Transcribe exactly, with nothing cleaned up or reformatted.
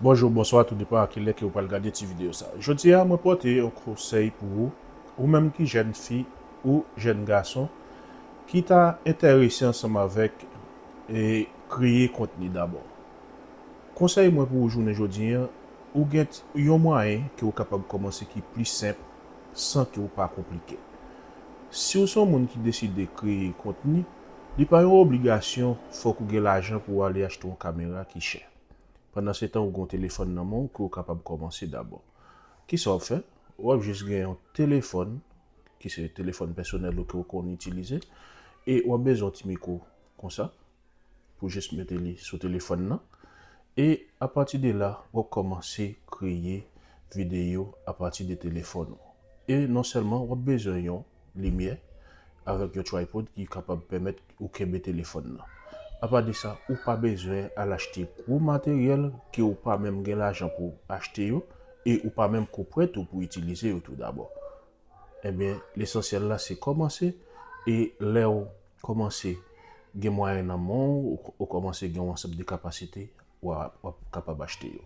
Bonjou, bonswa, tou depan a kilè ke ou pral gade ti videyo sa. Jodi a, mwen pote yon konsèy pou ou, ou menm ki jèn fi ou jèn gason ki ta enterese ansanm avèk e kreye kontni dabò. Konsèy mwen pou ou jounen jodi a, ou gen yon mwayen ke ou kapab kòmanse ki pli senp san ke ou pa konplike. Si ou se yon moun ki deside kreye kontni, li pa yon obligasyon fòk ou gen lajan pou ou ale achte yon kamera ki chè. Pandan se tan, ou gen yon telefòn nan men w ke ou kapab kòmanse dabò. Kisa w ap fè? W ap jis gen yon telefòn, ki se telefòn pèsonèl ou ke ou konn itilize, e w ap bezwen yon ti mikwo konsa, pou jis mete li sou telefòn nan. E apati de la, w ap kòmanse kreye videyo apati de telefòn ou. E non sèlman w ap bezwen yon limyè avèk yon tripod ki kapab pèmèt ou kenbe telefòn nan. Apa de sa, ou pa bezwen al achte gwo materyèl ke ou pa menm gen lajan pou achte yo e ou pa menm ko prè tou pou itilize yo tou dabò. Ebyen, lesansyèl la se kòmanse, e lè w kòmanse gen mwayen nan men w, ou kòmanse gen yon ansanm de kapasite, w ap kapab achte yo.